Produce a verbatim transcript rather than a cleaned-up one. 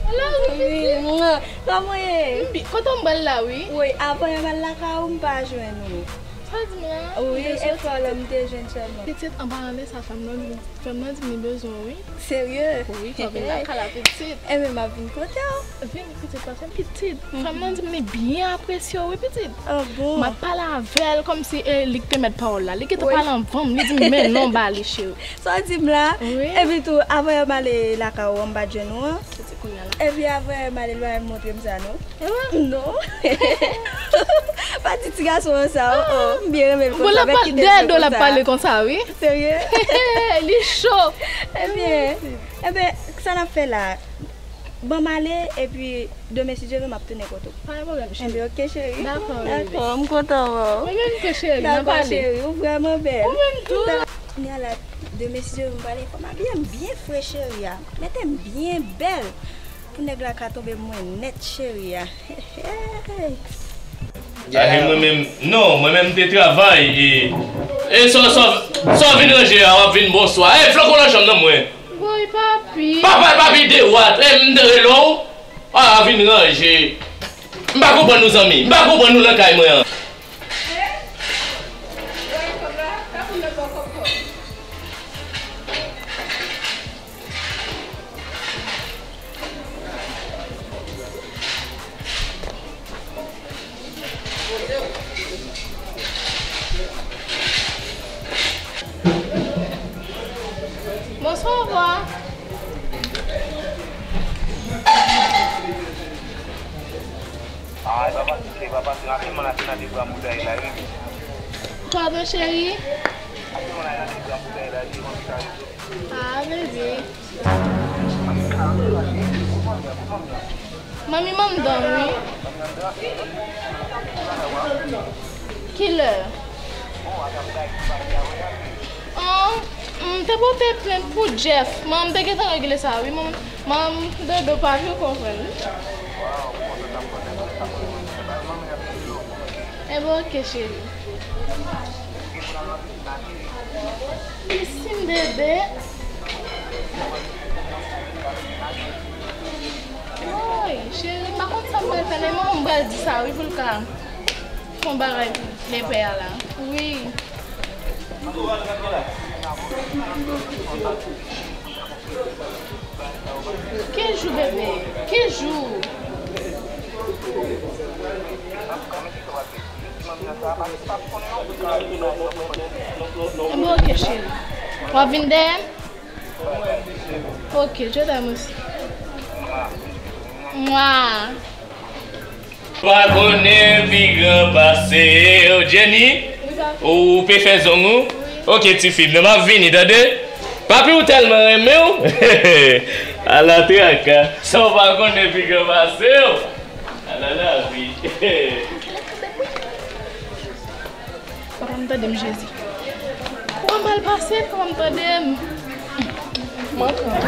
Alo, wi, pitit. Kòman w ye? M bi-, kote m pral la, wi. Wi, avan yè m al lakay ou, m pa jwenn ou. Sa w di m la? Wi, e fò lè m te jwenn sèlman. Pitit, an palan de sa, fanm nan di m, fanm nan di m li bezwen w, wi. Serye? Wi, fò w vin lakay la, pitit. Enben, m ap vin kote w. Vin, pitit, paske pitit, fanm nan di m li byen apresye w, wi, pitit. Ah bon? M ap pale avè l kòmsi e li k te mèt pawòl la. Li gentan pale anvan m, li di m men non ba li, cheri. Sa w di m la? Wi. Epi tou, avan yè m ale lakay ou an, m pa t jwenn ou an. Epi avan yè m ale, l pa menm montre m sa, non. Non. Pa di ti gason an sa, oh, oh. M byen renmen l konsa, men kite l konsa. Dèyè do l ap pale konsa, wi. Serye? Li cho. Ebyen, ebyen, sa n ap fè la? Ban m ale, epi demen, si Dye vle, m ap tounen kote w. Pa gen pwoblèm, cheri. Enben, oke, cheri. Dakò, bebe. Dakò, m kontan wè w. Mwen menm tou, cheri, n ap pale. Dakò, cheri, ou vrèman bèl. Ou menm tou. Kounye a la, demen, si Dye vle, m prale fò m abiye m byen fre, cheri a. Mete m byen bèl. Pou nèg la ka tonbe mwen nèt, cheri a. Hey, hey. Ah, e mwen menm, non, mwen menm m te travay, e, e sa, sa, sa w vin ranje a, w ap vin bonswa. Ey, flokon nan chanm nan mwen. Woy, papi. Papa, papi, de wat, e m te rele w. Ah, vin ranje. M pa konprann nou, zanmi. M pa konprann nou nan kay mwen an. Bonswa, vwa. Ah, e pa pase, e pa pase, rapidman, rapidman, de gran boutèy la, wi. Padon, cheri. Rapidman, rapidman, de gran boutèy la, wi, mwen sa. Ah, bebe. Manmi, manmi dòmi. Kilè? An, m te pote plent pou Jeff. Manman m te gentan regle sa, wi. Manman, manman m dodo pa vle konprann. Enben, oke, cheri. Pisin bebe. Woy, cheri, m pa konn sa m pral fè la, men m pral di sa, wi, pou l ka fè yon bagay pou bebe a la. Wi. Ki jou, bebe? Ki jou? Enben, oke, cheri. W ap vin dèyè m? Oke, je t'aime aussi. Mwa. Pa konnen pi gran pase w, Jenny. Ou pe fè zong ou? Oke, tifi m nan, m ap vini, tande? Papi w tèlman renmen w. Ala traka. Sa w pa konnen pi gran pase w. Ala lavi. Papa m tande m, Jezi. Kòman m pral pase? Papa m tande m. Mwen pran.